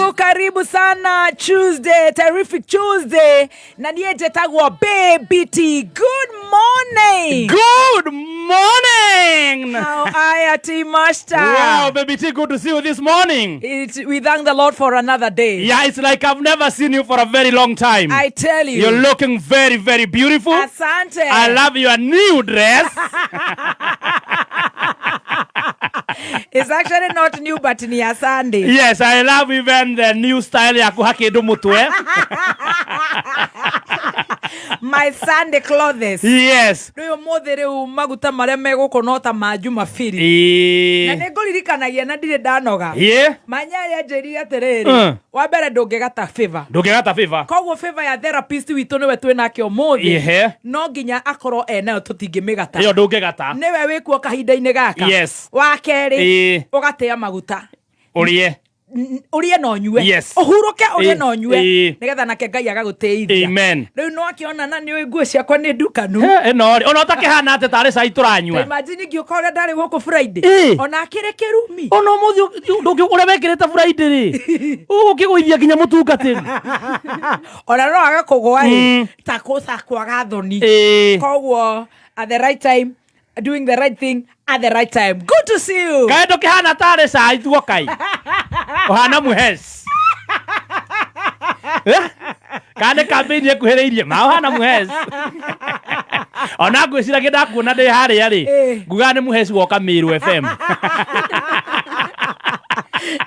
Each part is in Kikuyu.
Karibu karibu sana Tuesday, terrific Tuesday. Na niĩ njĩtagwo Baby T. Good morning. Good morning. How are you, T Master? Wow, Baby T, good to see you this morning. We thank the Lord for another day. Yeah, it's like I've never seen you for a very long time. I tell you. You're looking very, very beautiful. Asante. I love your new dress. It's actually not new but ni ya Sunday. Yes, I love even the new style ya kuha kindu mutwe. My Sunday clothes. Yes. Rĩu ũmũthĩ rĩu maguta marĩa megũkũ no ta ma Jumapili. Na nĩ ngũririkanagia na ndirĩ ndanoga. Manyarĩ anjĩrire atĩrĩrĩ, wa mbere ndũngĩgata favor. Ndũngĩgata favor. Koguo favor ya therapist witũ nĩwe twĩ nake ũmũthĩ. No nginya akorwo enayo tũtingĩmĩgata. Ĩyo ndũngĩgata. Nĩwe wĩkuo kahinda-inĩ gaka. Yes. Wa kerĩ, ũgatĩa maguta. Ũrĩe. Ũrĩe na ũnyue. Yes. Ũhurũke ũrĩe na ũnyue. Nĩgetha nake Ngai agagũtĩithia. Amen. Rĩu no akĩona na nĩũĩ nguo ciakwa nĩ ndukanu. Ĩno rĩ, ona ũtakĩhana atĩ tarĩ cai tũranyua. Imagine ngĩũka ũrĩa ndarĩ gũkũ Friday. Ona akĩrĩ kĩrumi. Ona ũmũthĩ ndũngĩ ũrĩa wekĩrĩte Friday rĩ. Ũgũkĩgũithia nginya mũtungatĩri. Ona no agakũgwa ĩ. Ta kwaga thoni. Koguo at the right time, doing the right thing at the right time. Good to see you. Kaĩ ndũkĩhana tarĩ cai tuo kai. Ũhana mũhes. Kana nĩ campaign ĩkuhĩrĩirie ma ũhana mũhes. Ona ngwĩciragia ndakuona ndĩ harĩa rĩ, ngugaga nĩ mũheci woka Meru FM.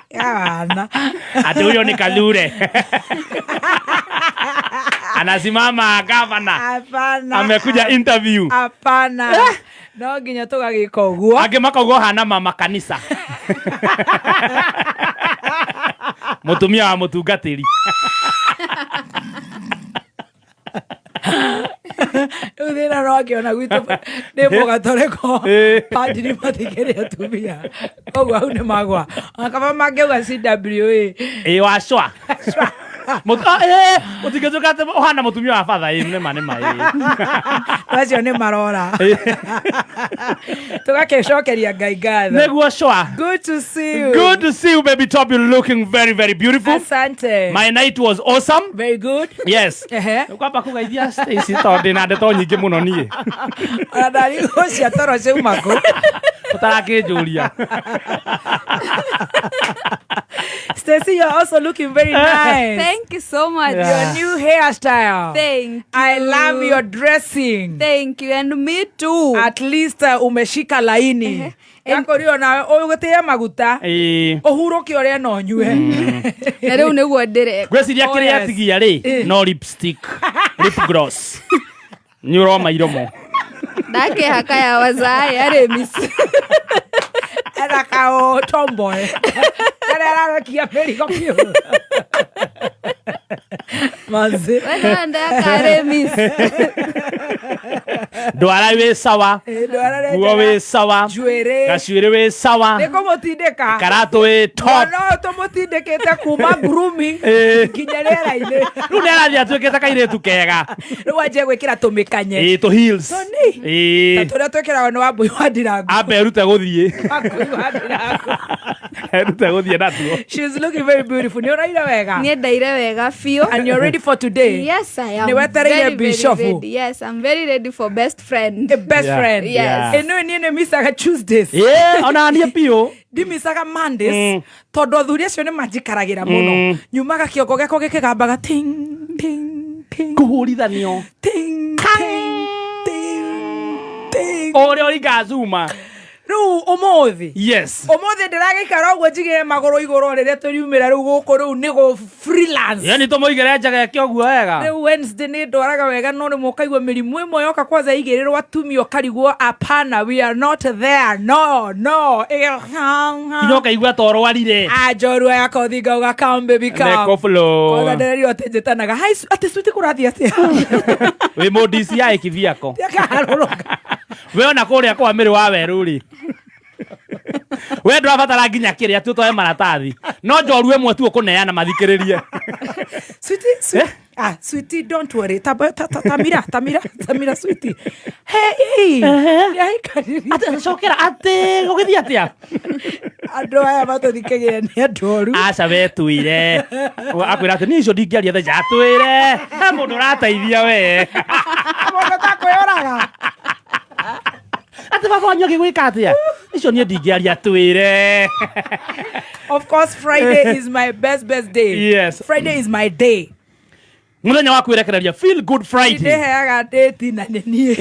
Yana. Ati huyo ni Kalure. Anasimama gavana. Hapana. Amekuja interview. Hapana. No nginya tũgagĩka ũguo. Angĩ makauga ũhana mama kanisa. Mũtumia wa mũtungatĩri. Rĩu thĩna no akĩona gwitũ nĩ mũgatoreko padiri matikĩrĩ atumia koguo hau nĩ magwa kaba mangĩauga CWA. Ĩ wacwa. Ũtingĩtuĩka atĩ ũhana mũtumia wa batha. Ĩ nĩma nĩma ĩ. Acio nĩ marora. Tũgakĩcokeria Ngai ngatho. Nĩguo cwa. Good to see you. Good to see you, Baby Top. You're looking very, very beautiful. Asante. My night was awesome. Very good. Yes. Kwamba kũgeithia Stacy tondũ ndĩna ndeto nyingĩ mũno niĩ. Ona ndarigwo cia toro ciauma kũ. Ũtarakĩnjũria. Stacy, you're also looking very nice. Thank you so much. Your new hairstyle. Thank you. I love your dressing. Thank you. And me too. At least umeshika laini. Yakorio nawe ũgũtĩe maguta. Ũhurũke ũrĩe na ũnyue. Na rĩu nĩguo ndĩreka. Ngwĩciria kĩrĩa atigia rĩ, no lipstick, lip gloss. Nĩ ũroma iromo. Ndakĩhaka ya wazae arĩmisi. Ena kao tomboy. Karĩa ararekia mĩrigo biũ. Manzi. Wena ndaka arĩmisi. Ndwara wĩ sawa. Ndwara Nguo wĩ sawa. Njuĩrĩ. Gacuĩrĩ wĩ sawa. Nĩ kũmũtindĩka. Karatũ wĩ top. Mwana ũyũ tũmũtindĩkĩte kuma grooming nginya rĩera-inĩ. Rĩu nĩ arathiĩ atuĩkĩte kairĩtu kega. Rĩu anjie gwĩkĩra tũmĩkanye. Ĩ tũ heels. Tũni. Ta tũrĩa twĩkĩragwo nĩ Wambui wa Ndirangu. Ambe erute gũthiĩ. Wambui wa Ndirangu. Erute gũthiĩ natuo. She's looking very beautiful. Nĩ ũraire wega? Niĩ ndaire wega biũ. And you're ready for today? Yes, I am. Nĩ wetereire Very, very Bishop. ready. Yes, I'm very ready for best friend. The best friend. Yes. Ĩno niĩ nĩ misaga Tuesdays. Ona niĩ biũ. Ndimicaga Mondays tondũ athuri acio nĩ manjikaragĩra mũno. Nyumaga kĩongo gĩakwa gĩkĩgambaga ting ting ting. Kũhũrithanio. Ting ting ting ting. Ũrĩa ũringaga Zuma. Rĩu ũmũthĩ. Yes. Ũmũthĩ ndĩragĩikara ũguo njigĩre magũrũ igũrũ rĩrĩa tũriumĩra rĩu gũkũ rĩu nĩ gũ freelance. Yani tũmũigĩre njaga eke ũguo wega. Rĩu Wednesday nĩ ndwaraga wega no rĩmwe ũkaigua mĩrimũ ĩmwe yoka kwanza igĩrĩrwo atumia ũkarigwo apana we are not there no no. Nginya ũkaigua ta ũrwarire. Anjorua ya kothi ngauga come baby come. Neko flow. Kwanza ndĩrerirwo atĩ njĩtanaga hi atĩ switi kũrathiĩ atĩa. Wĩ mũ DCI kĩbiako. Ndiakaharũrũka. We ona kũrĩa kwa mĩrĩ wa werũ rĩ. We ndũrabatara nginya kĩrĩa tu ũtoe maratathi. No njorua ĩmwe tu ũkũneana mathikĩrĩrie. Sweetie, sweetie. Ah, sweetie, don't worry. Tamira, tamira, tamira, sweetie. Hey, hey. Cokera atĩ gũgĩthiĩ atĩa? Andũ aya matũthikagĩrĩria nĩ andũ oru. Aca wetwire akwĩra atĩ niĩ icio ndingĩaria theca atwĩre he mũndũ ũrateithia we. Mũndũ takwĩyũraga. Atĩ baba wanyu agĩgwĩka atĩa icio niĩ ndingĩaria twĩre. Of course, Friday is my best best day. Yes. Friday is my day. Mũthenya wa kwĩrekereria, feel good Friday. Ndĩheaga date na nĩ niĩ.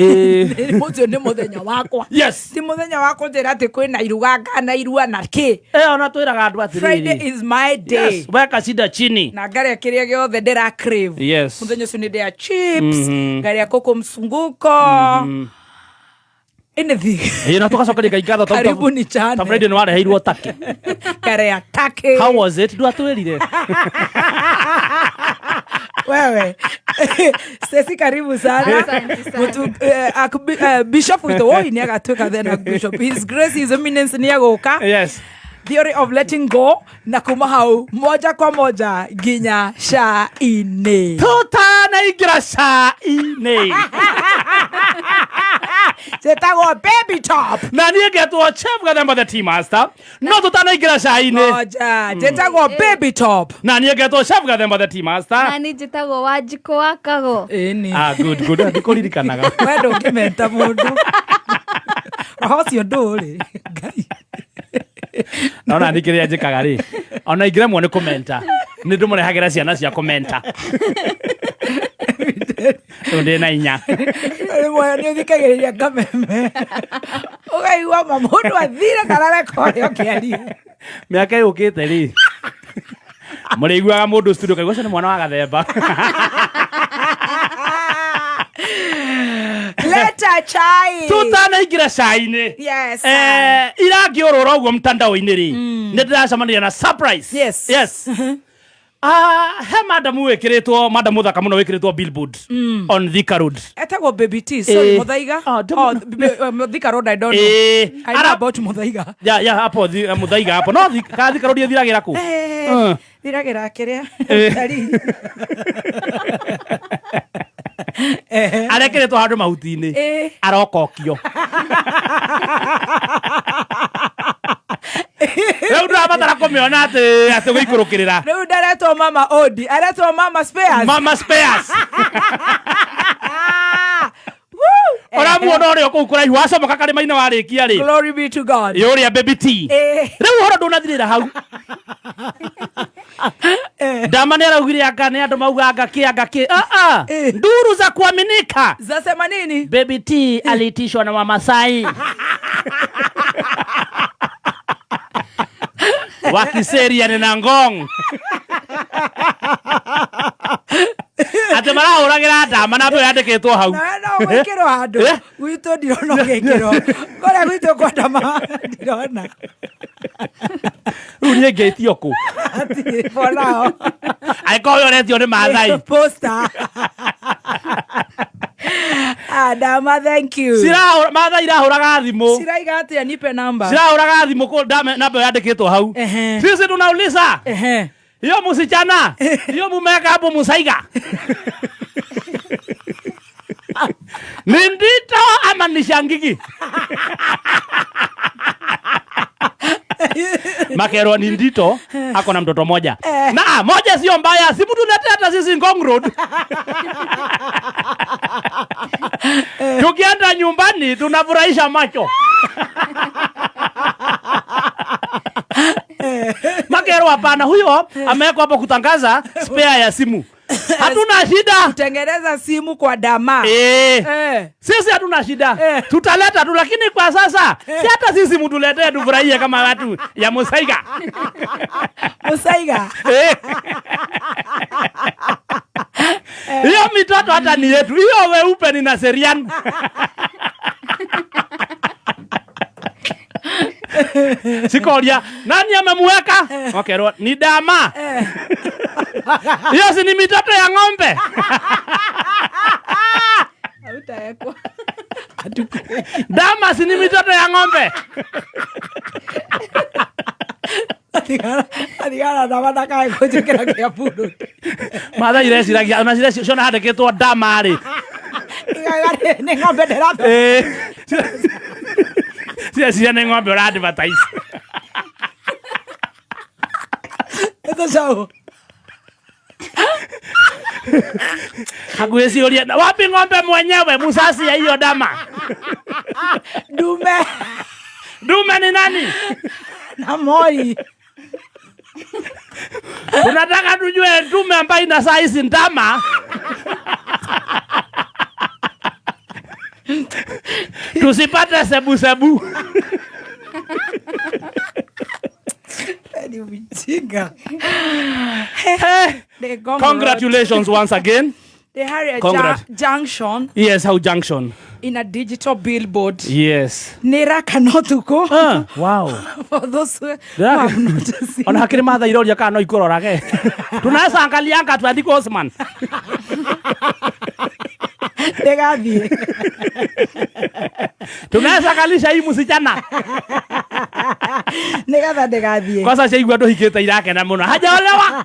Ũcio nĩ mũthenya wakwa. Ti mũthenya wa kũnjĩra atĩ kwĩna iruga ngana irua na kĩ. Ona twĩraga andũ Friday atĩrĩrĩ, is my day. Yes, weka shida chini. Na ngarĩa kĩrĩa gĩothe ndĩra crave. Mũthenya ũcio nĩ ndĩa chips, ngarĩa kũkũ msunguko. Anything. Ĩ, na tũgacokeria Ngai ngatho tondũ Karibu ni chane. ta Friday nĩ wareheirwo take. Ngarĩa take. How was it? Ndwatwĩrire. Wewe Stacy, karibu sana. Asante sana. Bishop witũ woi nĩ agatuĩka then Archbishop, His Grace, His Eminence nĩ agũka. Theory of letting go, na kuma hau moja kwa moja nginya ca-inĩ. Tũtanaingĩra ca-inĩ, Ciĩtagwo Baby Top. Na niĩ ngetwo Chef Gathemba the Tea Master, no tũtanaingĩra ca-inĩ, Moja njĩtagwo Baby Top. Na niĩ ngetwo Chef Gathemba the Tea Master. Na niĩ njĩtagwo Wanjikũ wa Kago. Ĩni. Ah, good good, ndikũririkanaga. We ndũngĩmenta mũndũ roho ũcio ndũrĩ Ngai. Nona niĩ kĩrĩa njĩkaga rĩ, ona ingĩremwo nĩ kũmenta, nĩ ndĩmũrehagĩra ciana cia kũmenta. Rĩu ndĩ na inya. Rĩmwe nĩ ũthikagĩrĩria kameme ũkaigua ma mũndũ athire karareka ũrĩa ũkĩaria. Mĩaka yũkĩte rĩ, mũrĩiguaga mũndũ studio kaigua ũcio nĩ mwana wa Gathemba. Leta chai. Tutanaingĩra cai-inĩ, Yes. Irangĩũrũra ũguo mtandao-inĩ rĩ, nĩ ndĩracemania na surprise. Yes. Ah, he madamu wĩkĩrĩtwo, madamu thaka mũno wĩkĩrĩtwo billboard on Thika Road. Etagwo Baby T, sorry. Muthaiga. Ah, Oh, Thika Road, I don't know. I know about Muthaiga. Ya hapo Muthaiga hapo no ka Thika Road ĩthiragĩra kũ? Thiragĩra kĩrĩa. Tari. Arekĩrĩtwo handũ mahuti-inĩ. Arokokio rĩu ndũrabatara kũmĩona atĩ gũikũrũkĩrĩra. Rĩu ndaretwo Mama Odi, aretwo Mama Spares. Mama Spares. Woo! Ũramuona ũrĩa kũu kũraihu wacomoka karĩma-inĩ warĩkia rĩ. Glory be to God. Ĩ, ũrĩa Baby T. Rĩu ũhoro ndũnathirĩra hau. Ndama nĩ araugire anga nĩ andũ mauga anga kĩ anga kĩ. Ah, ah. Nduru za kuaminika Zasema nini? Baby T aliitishwa na Wamasai wa Kiserian na Ngong atĩ marahũragĩra ndama na mbĩo yandĩkĩtwo hau. Nawe no gwĩkĩrwo handũ. Gwitũ ndirona ũgĩkĩrwo kũrĩa gwitũ kwa ndama ndirona. Rĩu niĩ ngĩtio kũ? Hatirĩ for now. Angĩkorwo we ũretio nĩ Maathai. Poster. Ah, Dama, thank you. Maathai irahũraga thimũ. Ciraiga atĩa? Nipe namba. Cirahũraga thimũ kũ namba ĩyo yandĩkĩtwo hau. Sisi tunauliza, hiyo msichana hiyo mumeweka hapo Musaiga ni ndito ama ni shangigi? Makerwa ni ndito, ako na mtoto moja na moja sio mbaya, si mtu lete hata sisi Ngong Road, tukienda nyumbani tunafurahisha macho. Makerwa hapana, huyo amewekwa hapo kutangaza spare ya simu, hatuna shida. Kutengeneza simu kwa dama. Sisi hatuna shida. Tutaleta tu, lakini kwa sasa si hata sisi mtuletee tufurahie kama watu ya Musaiga. Musaiga. Hiyo mitoto hata ni yetu, hiyo weupe ni Naserian. Sikoria nani amemuweka? Wakerwa ni dama. Hiyo si ni mitoto ya ng'ombe? Hautawekwa. Dama si ni mitoto ya ng'ombe? Atigana na ndakae kũnjĩkĩra kĩa buru. Maathai ireciragia ona ciona handĩkĩtwo dama rĩ. Igaiga nĩ ng'ombe ndĩratho. Cireciria nĩ ng'ombe ũra advertise. Tũcaũ. Hakuhĩ ciũria, wapi ng'ombe mwenyewe musasi ya hiyo dama? Ndume. Ndume ni nani? Na moi. Tunataka tujue ndume ambayo ina size ndama. Tusipate sebu sebu. Ni ujinga. The Ngong Congratulations once again. They had a Congrats. Junction. Yes, how junction. In a digital billboard. Yes. Nä kana ũtukũ. Ah, wow. For those who have not seen. Ona hakiri matha iroria kana no ikurorage. Tunaweza angalianga tuandike Osman. Ndĩgathiĩ. Tunaweza kalisha hii msichana. Nĩgetha ndĩgathiĩ. Kwanza ciaigua ndũhikĩte irakena mũno. Hajaolewa.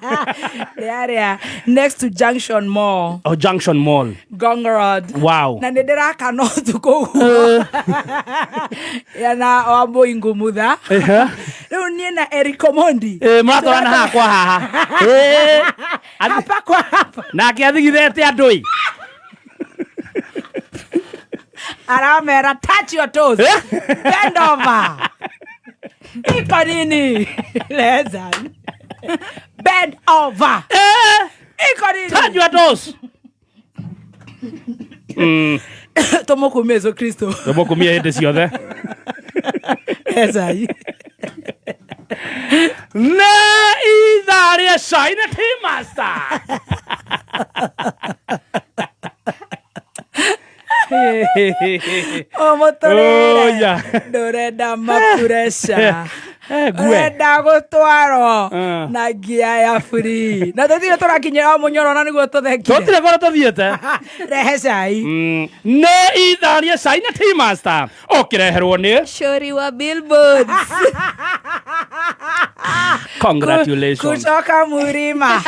Ndĩ next to Junction Mall. Oh, Junction Mall. Ngong Road. Wow. Na nĩ ndĩrakana ũtukũ ũguo. Ya na Wambui Ngumutha. Rĩu niĩ na Eric Omondi. Eh, mũratwarana haha kwa haha. Hapa kwa hapa. Nake athigithete andũ ĩ. Aramera touch your toes. Bend over. Iko nini? Leza. Bend over. Iko nini? Touch your toes. Tũmũkumie Yesu Kristo. Tũmũkumie hĩndĩ ciothe. Leza. Nĩ ithaa rĩa cai na Tea Master. Ũmũtũrĩre. Ndũrenda mapureca. Ngue. Ũrenda gũtwarwo na ngia ya free. Na tũtirĩ tũrakinyĩra o mũnyoro na nĩguo tũthekire. Tũtirĩ kũrĩa tũthiĩte. Rehe cai. Nĩ ithaa rĩa cai na Tea Master. Ũkĩreherwo nĩ Shori wa billboards. Congratulations. Kutoka Murima.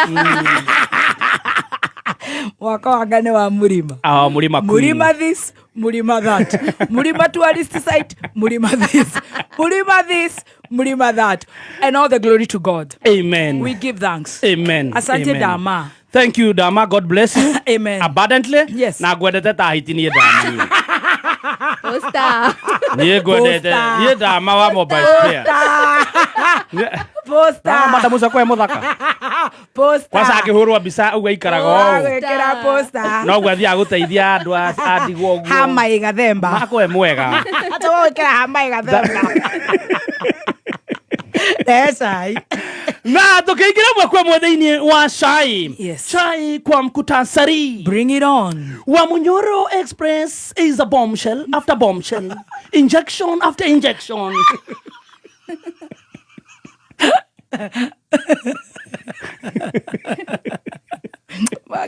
Mwaka wanga nĩ wa Murima. Ah, Murima Queen. Murima this, Murima that. Murima tourist site, Murima this. Murima this, Murima that. And all the glory to God. Amen. We give thanks. Amen. Asante. Amen. Dama. Thank you, Dama. God bless you. Amen. Abundantly. Yes. Na ngwendete ta hiti niĩ Dama. Poster. Niĩ ngwendete. Poster. Niĩ Dama wa mobile spare. Poster. Ah, madam ũcio kwe mũthaka. Poster. Kwanza akĩhũrwo mbica ũguo aikaraga ũũ. Gwĩkĩra poster. Noguo athiaga gũteithia andũ a ndigwa ũguo. Hama ĩgathemba. Makwe mwega. Tũgwĩkĩra hama ĩgathemba. Rehe cai. Na tukiingira mwe kwa mwe thĩinĩ wa cai. Yes. Chai kwa mkutasari. Bring it on. Wa Munyoro Express is a bombshell after bombshell. Injection after injection.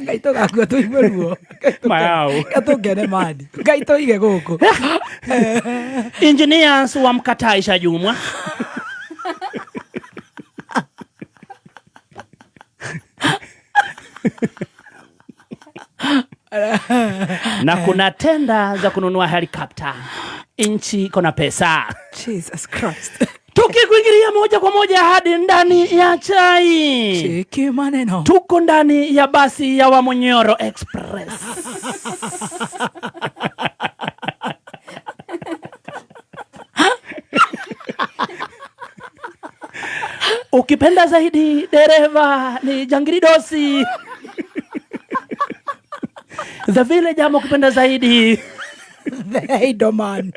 Ngai tũgakua tũigue ruo. Mayau. Ngai tũngene mani. Ngai tũige gũkũ. Engineers wamkataisha Jumwa. Na kuna tenda za kununua helicopter. Nchi iko na pesa. Jesus Christ. Tukikuingilia moja kwa moja hadi ndani ya chai. Cheki maneno. Tuko ndani ya basi ya Wamunyoro Express. Ukipenda zaidi dereva ni Jangiridosi. The Village ama ukipenda zaidi The Idoman.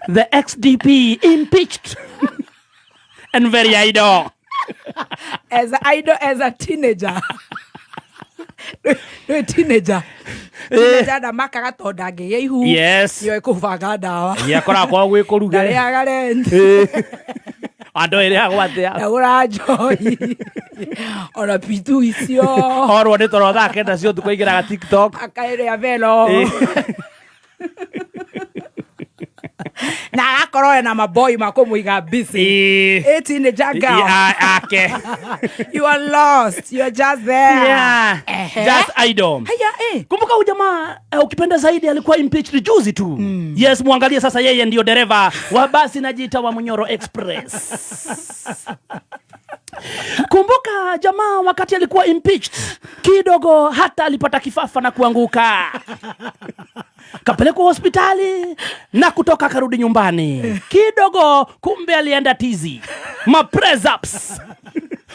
The XDP impeached and very idle. As a idol as a teenager. Nĩ teenager. Teenager ndamakaga tondũ ndangĩgĩa ihu. Yes. Nĩoĩ kũbanga ndawa. Yakoragwo gwĩ kũruge. Ndarĩaga rent. Andũ ĩrĩagwo atĩa? Ndagũra njohi. Ona pitu icio. Orwo nĩ toro thaa kenda cia ũtukũ aingĩraga TikTok. Akaĩrĩa velo. Na agakorwo ena maboi makũmũiga busy. A teenager girl. Ake. You are lost. You are just there. Yeah. Ehe. Just idle. Haya, eh. Kumbuka huyu jamaa ukipenda zaidi alikuwa impeached juzi tu. Yes, muangalie sasa, yeye ndio dereva wa basi najiita wa Munyoro Express. Kumbuka jamaa wakati alikuwa impeached kidogo hata alipata kifafa na kuanguka, kapelekwa hospitali na kutoka akarudi nyumbani kidogo, kumbe alienda tizi, ma press ups,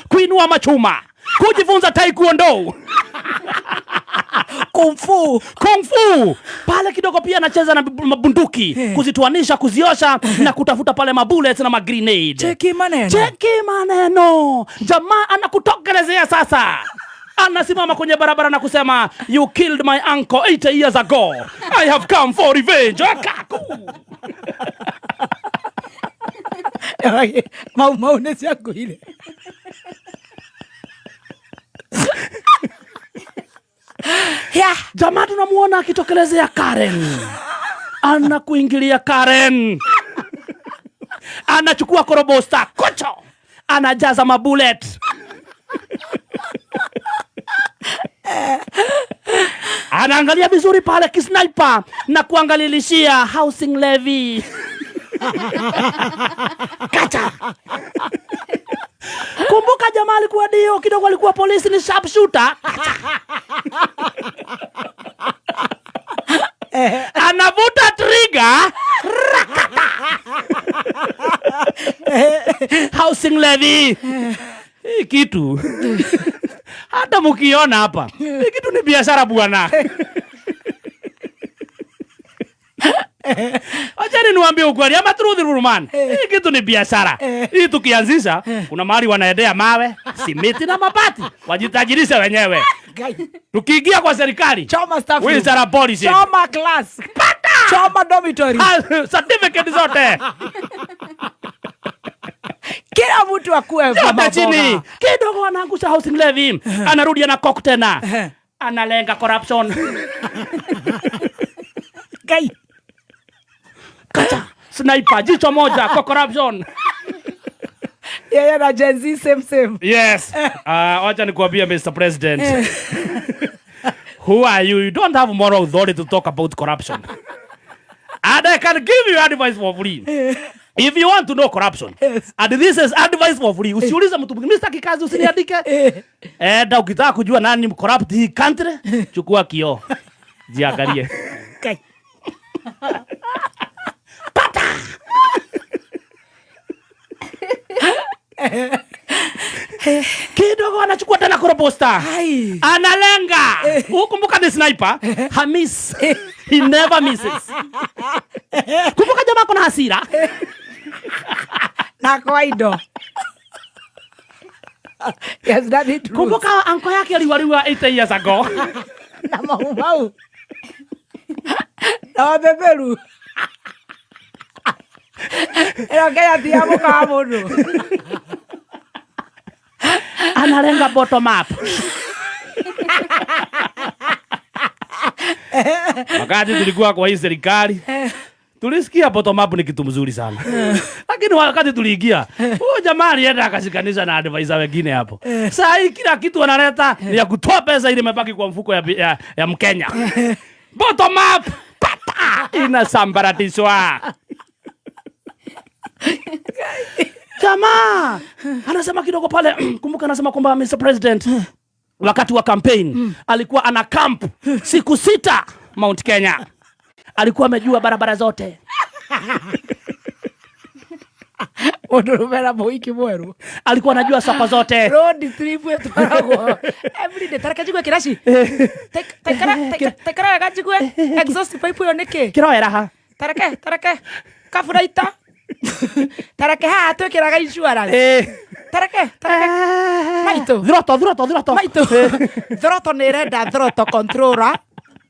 kuinua machuma, kujifunza taekwondo, Kung fu. Kung fu pale kidogo, pia anacheza na mabunduki, kuzituanisha, kuziosha na kutafuta pale mabullets na magrenade. Cheki maneno. Cheki maneno, jamaa anakutokelezea sasa, anasimama kwenye barabara na kusema, "You killed my uncle 80 years ago. I have come for revenge." Akaku. Mau mau nĩ ciakuire. Yeah. Jamaa tunamuona akitokelezea Karen, anakuingilia Karen, anachukua korobosta kocho, anajaza mabullet, anaangalia vizuri pale kisniper na kuangalilishia housing levy. Kacha. Kumbuka jamaa alikuwa dio kidogo, alikuwa polisi, ni sharpshooter. Kacha. Anavuta trigger. Rakata. Housing levy. Hii kitu hata mukiona hapa, hii kitu ni biashara bwana. Achani niwaambie ukweli ama truth Ruman. Hii kitu ni biashara. Hii tukianzisha, kuna mahali wanaendea mawe, simiti na mabati. Wajitajirishe wenyewe. Guy. Tukiingia kwa serikali, Choma staff room. we shall abolish it. Choma class. Pata! Choma dormitory. Ah, certificate zote. Kila mtu akuwe Yote mama chini. mboga. Kidogo anaangusha housing levy. Anarudi ana cock tena. Analenga corruption. Guy. Kacha. Sniper jicho moja kwa corruption. Yeye na Gen Z same same. Yes. Wacha nikuambie Mr. President. Who are you? You don't have moral authority to talk about corruption. And I can give you advice for free. If you want to know corruption. Yes. And this is advice for free. Usiulize mtu mwingine. Mimi sitaki kazi, usiniandike. Enda ukitaka kujua nani corrupt hii country, chukua kioo. Jiangalie. Kai. Pata! Kidogo anachukua tena korobosta. Ai. Analenga. Ukumbuka ni sniper. Hamis. He never misses. Kumbuka jamaa kuna hasira. Na kwa indo. Yes, that it. Kumbuka anko yake aliwariwa 8 years ago. Na mau mau. Na wabeberu. Ero Kenya ti ya mũka wa mũndũ. Analenga bottom up. Wakati tulikuwa kwa hii serikali, tulisikia bottom up ni kitu mzuri sana. Lakini wakati tuliingia, huyo jamaa alienda akashikanisha na advisor wengine hapo. Saa hii kila kitu analeta ni ya kutoa pesa ile imebaki kwa mfuko ya Mkenya. Bottom up pata inasambaratishwa. Jamaa anasema kidogo pale, kumbuka anasema kwamba Mr. President wakati wa campaign alikuwa ana camp siku 6 Mount Kenya. Alikuwa amejua barabara zote. Mũndũ na mũhiki mwerũ. Alikuwa anajua soko zote. Road trip etwaragwo every day. Tareke njigue kĩraci. Taikara wega njigue. Exhaust pipe ĩyo nĩkĩ? Kĩroera ha? Tareke, tareke. Kaburaita. Tareke haha twĩkĩraga insurance. Tareke, tareke. Maitũ. Throttle, throttle, throttle. Maitũ. Throttle nĩ ĩrenda throttle controller.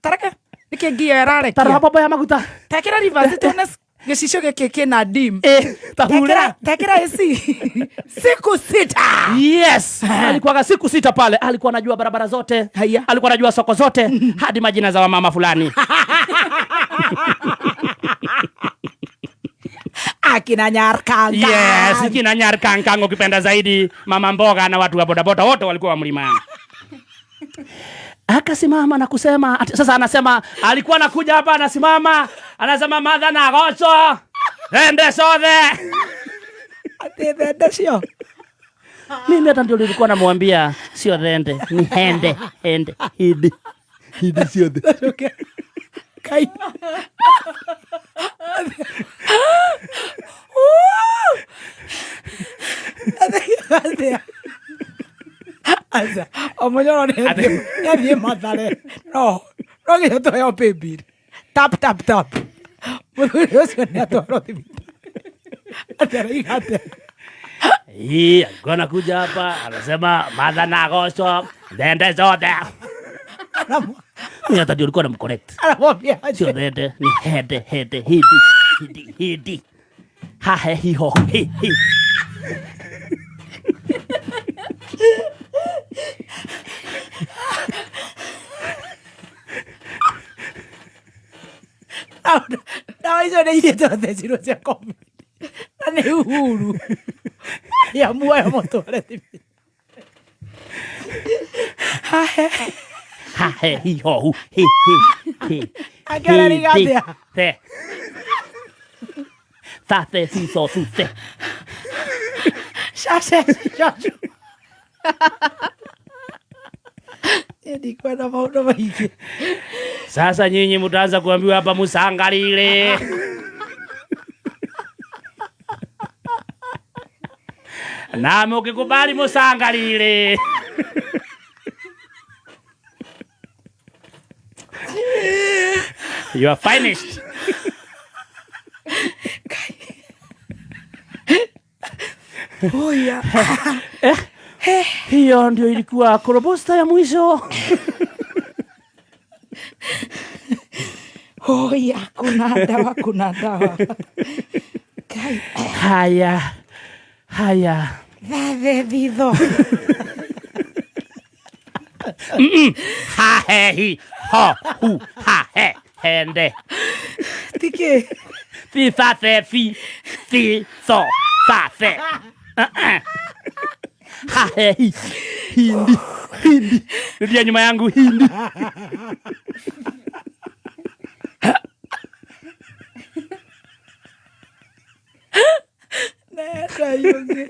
Tareke. Nĩkĩ ngia ĩrarekia? Tarora bombo ya maguta. Tekera reverse tuone gĩcicio gĩkĩ kĩna dim. Tahura. Tekera AC. Siku 6. Yes. Alikuwa siku 6 pale. Alikuwa anajua barabara zote. Haya. Alikuwa anajua soko zote hadi majina za wamama fulani. Akina Nyarkanga. Yes, akina Nyarkanga ukipenda zaidi, mama mboga na watu wa bodaboda wote walikuwa wa mlimani. Akasimama na kusema, ati, sasa anasema alikuwa anakuja hapa anasimama, anasema madha na gocho. Ende sothe. Ati ende cio. Mimi hata ndio nilikuwa namwambia sio rende, ni hende, hende, hidi. Hidi sio the. Okay. Kai. Atĩa? Aca, o mũnyoro nĩathiĩ Mathare. No, no nginya tũheo paybill. Tap, tap, tap. Mũthuri ũcio nĩatwarwo thibitarĩ. Atĩ araiga atĩa? Hii alikuwa anakuja hapa anasema madha na goco ndende zote. Mimi hata ndio nilikuwa namcorrect. Aramwambia aje? Sio ndende, ni hende, hende, hidi, hidi, hidi. Ha he hi ho hi hi. Ndawa icio nĩ iria twathecirwo cia COVID. Na nĩ Uhuru. Ya muoyo mũtware thibitarĩ. Hahe. Ha he hi ho hu hi hi hi. Akĩarariga Hi, thi, atĩa? The. Tha the si so su the. Shashe, shashu. Niĩ ndikwenda maũndũ maingĩ. Sasa nyinyi mtaanza kuambiwa hapa musangalile. Na mukikubali musangalile. You are finished. Oya. Hiyo ndio ilikuwa korobosta ya mwisho. Oya, kuna dawa, kuna dawa. Kai. Haya. Haya. Thathe thitho. Ha he hi ho hu ha he hende. Tikĩ? Thi tha the fi thi so tha the. Ha he hi hindi hindi. Rudia nyuma yangu hindi. Nenda yũngĩ.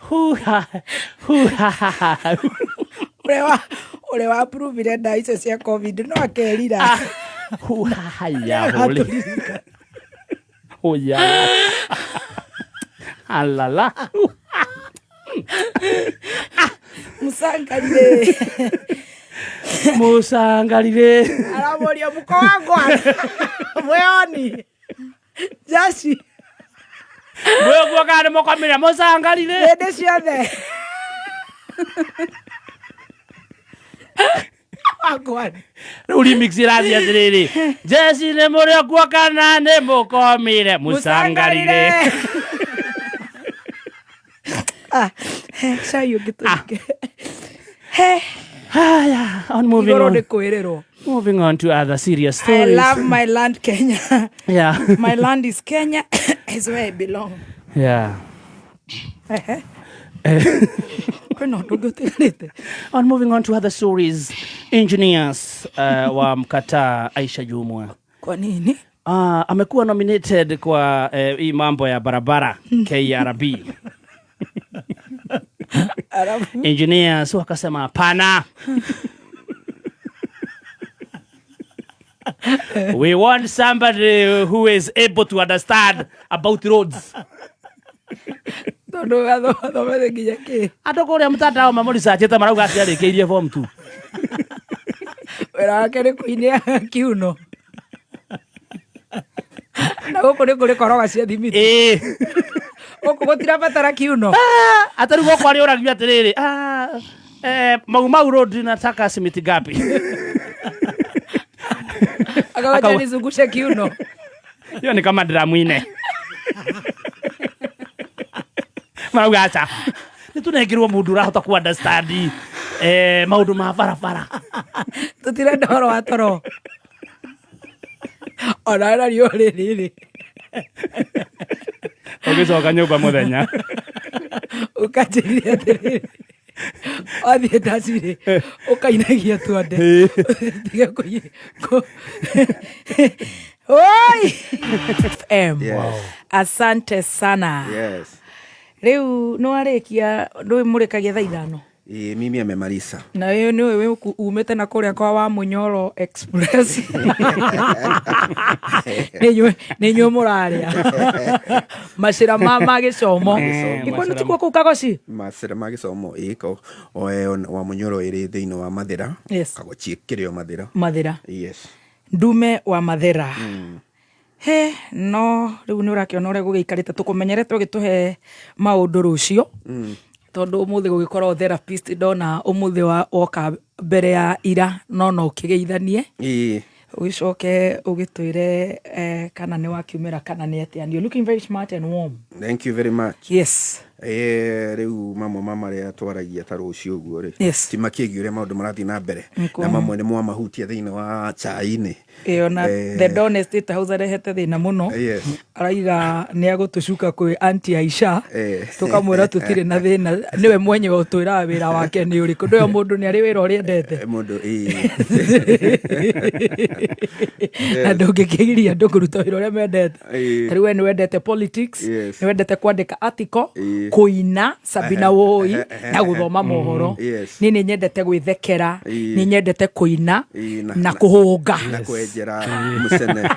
Hu ha hu ha ha ha. Ũrĩa wa approve-ire ndawa icio cia COVID no akerira. Hu ha ha ya hole. Oya. Alala. Musangalile. Musangalile. Aramoria muko wakwa. Mweyoni. Jaci. Mwĩguo kana nĩ mũkomire musangalile. Hĩndĩ ciothe. Wakwa. Rĩu remix ĩrathiĩ atĩrĩrĩ. Jeci nĩ mũrĩ okuo kana nĩ mũkomire musangalile. Ah, cai ũngĩ tũringe. He, Haya, on moving igũrũ on. nĩ kwĩrĩrwo. Moving on to other serious I stories. love my land Kenya. Yeah. My land is Kenya. Is where I belong. Yeah. Ehe. Kwĩna ũndũ ũngĩ ũtigarĩte? On moving on to other stories, engineers wa mkataa Aisha Jumwa. Kwa nini? Amekuwa nominated kwa hii mambo ya barabara KRB. Alafu Engineers wakasema hapana. We want somebody who is able to understand about roads. Tondũ athomete nginya kĩ? Andũ kũrĩa mtandao mamũricachĩte marauga atĩ arĩkĩirie form 2. Wĩra wake nĩ kũinia kiuno. Na gũkũ nĩ kũrĩ koroga cia thimiti. Ĩĩ. Gũkũ gũtirabatara kiuno. Hata rĩu gũkũ arĩũragio atĩrĩrĩ, Mau Mau Road nataka simiti ngapi? Akawacha nizungushe kiuno. Hiyo ni kama dramu ine. Marauga aca. Nĩ tũnengerwo mũndũ ũrahota ku understand maũndũ ma barabara. Tũtirenda ũhoro wa toro. Ona na riũa rĩrĩ. Ũgĩcoka nyũmba mũthenya. Ũkanjĩrire atĩrĩrĩ. Wathiĩ ndacirĩ, ũkainagia twande. Tiga kũi- kũ- Oi! FM. Yes. Asante sana. Yes. Rĩu nĩ warĩkia, ndũĩ mũrĩkagia thaa 5? Ĩ, mimi amemaliza. Na ĩyo nĩwe umĩte na kũrĩa kwa wa Munyoro Express, nĩ inyuĩ mũrarĩa macĩra ma gĩcomo. Ikuo nĩ tikuo kũu Kagoci? Macĩra ma gĩcomo ĩko wa Munyoro ĩrĩ thĩinĩ wa Mathĩra. Kagochi kĩrĩ o Mathĩra. Mathĩra. Yes. Ndume wa Mathĩra. He no rĩu nĩ ũrakĩona ũrĩa gũgĩikarĩte, tũkũmenyerete ũgĩtũhe maũndũ rũciũ, tondũ ũmũthĩ gũgĩkorwo therapist ndona ũmũthĩ wa woka mbere ya ira, no ũkĩgeithanie, ũgĩcoke ũgĩtwĩre kana nĩ wakiumĩra kana nĩ atĩa. And you're looking very smart and warm. Thank you very much. Rĩu mamwe ma marĩa twaragia ta rũciũ ũguo rĩ, ti makĩgiĩ ũrĩa maũndũ marathiĩ na mbere, na mamwe nĩ mwamahutia thĩinĩ wa chai-inĩ. Ĩyo na The Don Estate House arehete thĩna mũno. Araiga nĩ agũtũcuka kwĩ Auntie Aisha. Tũkamwĩra tũtirĩ na thĩna, nĩwe mwenyewe ũtwĩraga wĩra wake nĩ ũrĩkũ. Ndũĩ o mũndũ nĩ arĩ wĩra ũrĩa endete. Mũndũ ĩĩ. Na ndũngĩkĩgiria andũ kũruta wĩra ũrĩa mendete. Ta rĩu we nĩ wendete politics, nĩ wendete kwandĩka article, kũina Sabina Woi, na gũthoma mohoro. Niĩ nĩ nyendete gwĩthekera, nĩ nyendete kũina na kũhũnga na kwenjera mũcene.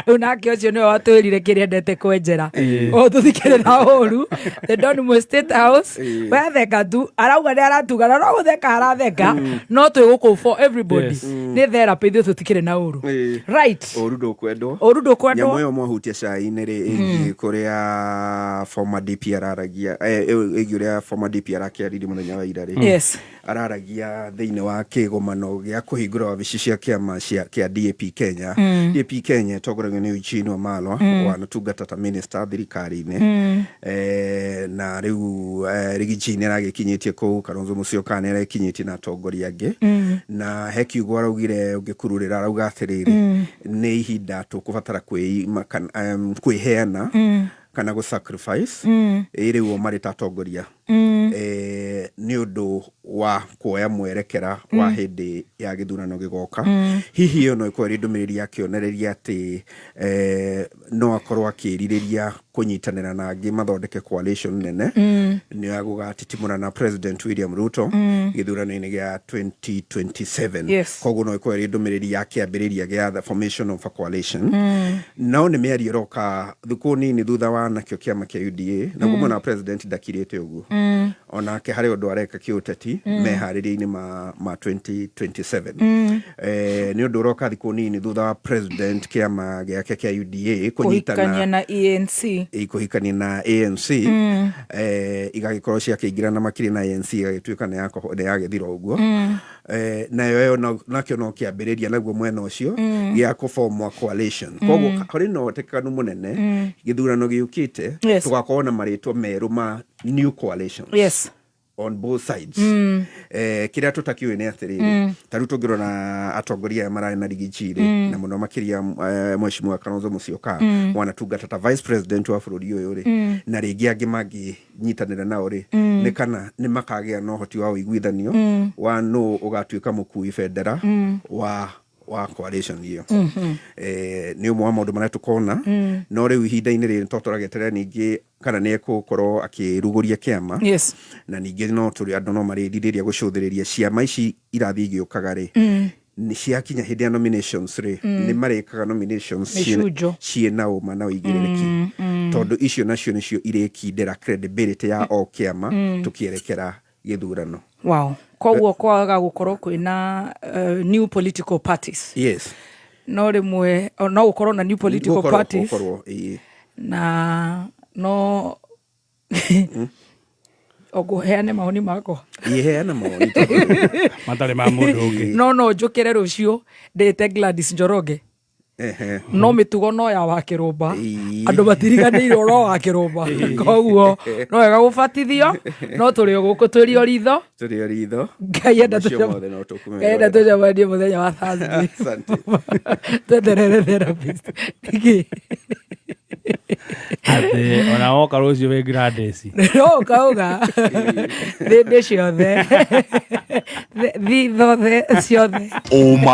Rĩu nake ũcio nĩwe watwĩrire kĩrĩa endete kwenjera, o tũthikĩrĩra ũru. The Don Mo State House, wetheka tu arauga nĩ aratuga na no gũtheka aratheka, no twĩ gũkũ for everybody. Nĩ therapy, ithuĩ tũtikĩrĩ na ũru. Right. Ũru ndũkwendwo. Ũru ndũkwendwo. Nyamũ ĩyo mwahutia cai-inĩ rĩ, ĩgiĩ kũrĩa former DP araragia, ĩgiĩ ũrĩa former DP arakĩaririe mũthenya wa ira rĩ, araragia thĩinĩ wa kĩgomano gĩa kũhingũra wabici cia kĩama kĩa DAP Kenya. DAP Kenya ĩtongoragio nĩ Eugene Wamalwa, wanatungata ta minister thirikari-inĩ. Na rĩu Riggy G nĩ aragĩkinyĩtie kũu, Kalonzo Musyoka nĩ arekinyĩtie na atongoria angĩ. Na he kiugo araugire ũngĩkururĩra, arauga atĩrĩrĩ, nĩ ihinda tũkũbatara kwĩima kana kwĩheana kana gũ sacrifice, ĩ rĩu o marĩ ta atongoria, nĩ ũndũ wa kuoya mwerekera wa hĩndĩ ya gĩthurano gĩgoka. Hihi ĩyo no ĩkorwo ĩrĩ ndũmĩrĩri ya kĩonereria atĩ no akorwo akĩrirĩria kũnyitanĩra na angĩ mathondeke coalition nene nĩ ya gũgatitimũra na President William Ruto gĩthurano-inĩ gĩa 2027. Koguo no ĩkorwo ĩrĩ ndũmĩrĩri ya kĩambĩrĩria gĩa the formation of a coalition. No nĩ mĩario ĩroka thikũ nini thutha wa nakĩo kĩama kĩa UDA, naguo mwena wa president ndakirĩte ũguo, onake harĩ ũndũ areka kĩũteti meharĩria-inĩ ma 2027. Nĩ ũndũ ũroka thikũ nini thutha wa president kĩama gĩake kĩa UDA kũhikania kũnyitana na ANC. Kũhikania na ANC, igagĩkorwo ciakĩingĩrana makĩria na ANC igagĩtuĩka nĩ yagĩthira ũguo. Nayo ĩyo nakĩo no kĩambĩrĩria naguo mwena ũcio gĩa kũform a coalition. Koguo harĩ na ũhotekanu mũnene gĩthurano gĩũkĩte tũgakorwo na marĩtwa merũ ma new coalitions on both sides. Kĩrĩa tũtakĩũĩ nĩ atĩrĩrĩ, ta rĩu tũngĩrora atongoria aya mararĩ na Riggy G rĩ, na mũno makĩria Mheshimiwa Kalonzo Musyoka, wanatungata ta vice president wa bũrũri ũyũ rĩ, na rĩngĩ angĩ mangĩnyitanĩra nao rĩ, nĩ kana nĩ makagĩa na ũhoti wa ũiguithanio wa nũ ũgatuĩka mũkui bendera wa coalition ĩyo. Nĩ ũmwe wa maũndũ marĩa tũkona. No rĩu ihinda-inĩ rĩrĩ to tũragĩeterera ningĩ kana nĩ egũkorwo akĩrugũria kĩama. Na ningĩ no tũrĩ andũ no marĩrirĩria gũcũthĩrĩria ciama ici irathiĩ igĩũkaga rĩ, nĩ ciakinya hĩndĩ ya nominations rĩ, nĩ marĩkaga nominations Mĩcunjo. Ciĩna ũma na ũigĩrĩrĩki, tondũ icio nacio nĩcio irĩkindĩra credibility ya o kĩama tũkĩerekera gĩthurano. Wow, koguo kwaga gũkorwo kwĩna new political parties? Yes. No rĩmwe no gũkorwo na new political parties. Gũkorwo, ĩĩ. Na no ũngũheane mawoni makwa. Ĩĩ, heana mawoni tondũ- Matarĩ ma mũndũ ũngĩ. No njũkĩre rũciũ ndĩte Gladys Njoroge, no mĩtugo no ya wa kĩrũmba. Andũ matiriganĩire ũro wa kĩrũmba, koguo no wega gũbatithio, no tũrĩ o gũkũ, twĩrio ritho. Tũrĩ o ritho. Ngai enda Macio mothe no tũkũmerorera. Ngai enda tũcemanie mũthenya wa Thursday. Asante. Tweterere therapist nĩkĩ. Atĩ ona woka rũciũ wĩ Gladys. No ũkauga thĩndĩ ciothe, thithothe ciothe. Ũma.